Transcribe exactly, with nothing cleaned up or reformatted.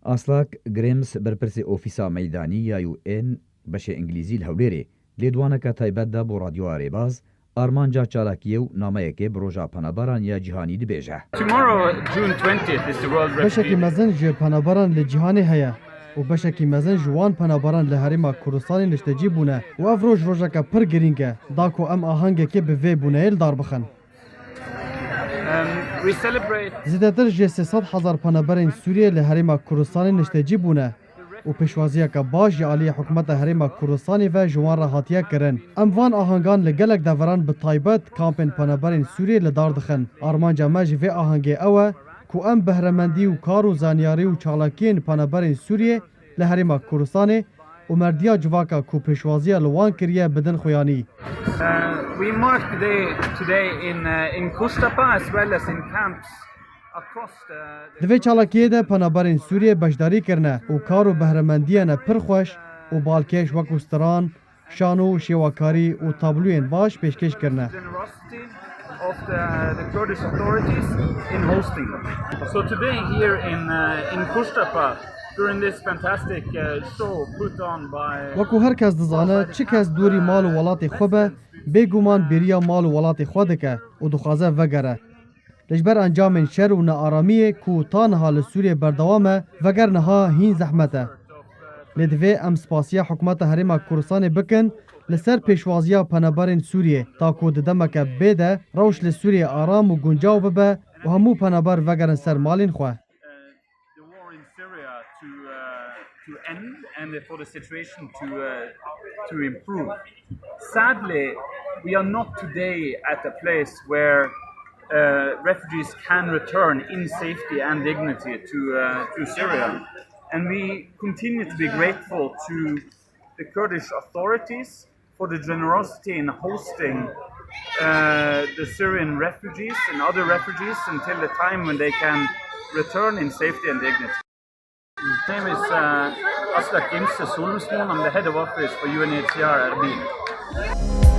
Aslak Grims, berpirsê Ofîsa Meydanî ya U N beşê Îngilîzî li Hewlêrê, lêdwaneke taybet da bo Radyoya Rêbaz, armanca çalakiyê û nameyekê bi roja penaberan ya cîhanî dibêje. Tomorrow, June twentieth, is the World Refugee Beşekî Day. Mezin ji penaberan li cîhanê heye û beşekî mezin ji wan penaberan li Herêma Kurdistanê niştecî bûne û ev roj rojeke pir girîng e, da ku em ahengekê bi vê bûneyê li dar bixin. Um, we celebrate Zêdetir ji sê sed hezar penaberên Sûriyê li Herêma Kurdistanê niştecî bûne û pêşwaziyeke baş ji aliyê Hikûmeta Herêma Kurdistanê ve ji wan re hatiye kirin. Em van ahengan li gelek deveran, bi taybet kampên penaberên Sûriyê, li dar dixin. Armanca me ji vê ahengê ew e ku em behremendî û kar û zanyarî û çalakiyên penaberên Sûriyê li Herêma Kurdistanê û merdiya civaka ku pêşwaziya li wan kiriye, bidin xuyanî. Uh, we mark the day today in, uh, in Kuştepe as well as in camps across the, the Di vê çalakiyê de penaberên Sûriyê beşdarî kirine û kar û behremendiyene pir xweş û balkêş wekû stran, şano, şêwekarî û tabloyên baş pêşkêş kirine. Generosity of the, the Kurdish authorities in hosting them. So today here in, uh, in Kuştepe, during this fantastic, uh, show put on by Wekû her kes dizane, çi kes dûrî mal û welatê xwe be, bêguman bêriya mal û welatê xwe dike û dixwaze vegere. Lê ji ber encamên şer û nearamiyê ku ta niha li Sûriyê berdewam e, veger niha hîn zehmet e. Lê divê em spasiya Hikûmeta Herêma Kurdistanê bikin li ser pêşwaziya penaberên Sûriyê, ta ku di demeke bê de rewş li Sûriyê aram û guncaw bibe û hemû penaber vegerin ser malên xwe. The war in Syria to, uh, to end and for the situation to, uh, to improve. Sadly, we are not today at a place where, uh, refugees can return in safety and dignity to, uh, to Syria. And we continue to be grateful to the Kurdish authorities for the generosity in hosting, uh, the Syrian refugees and other refugees until the time when they can return in safety and dignity. My name is, uh, Aslak Yimse Sulmusmon. I'm the head of office for U N H C R Erbil.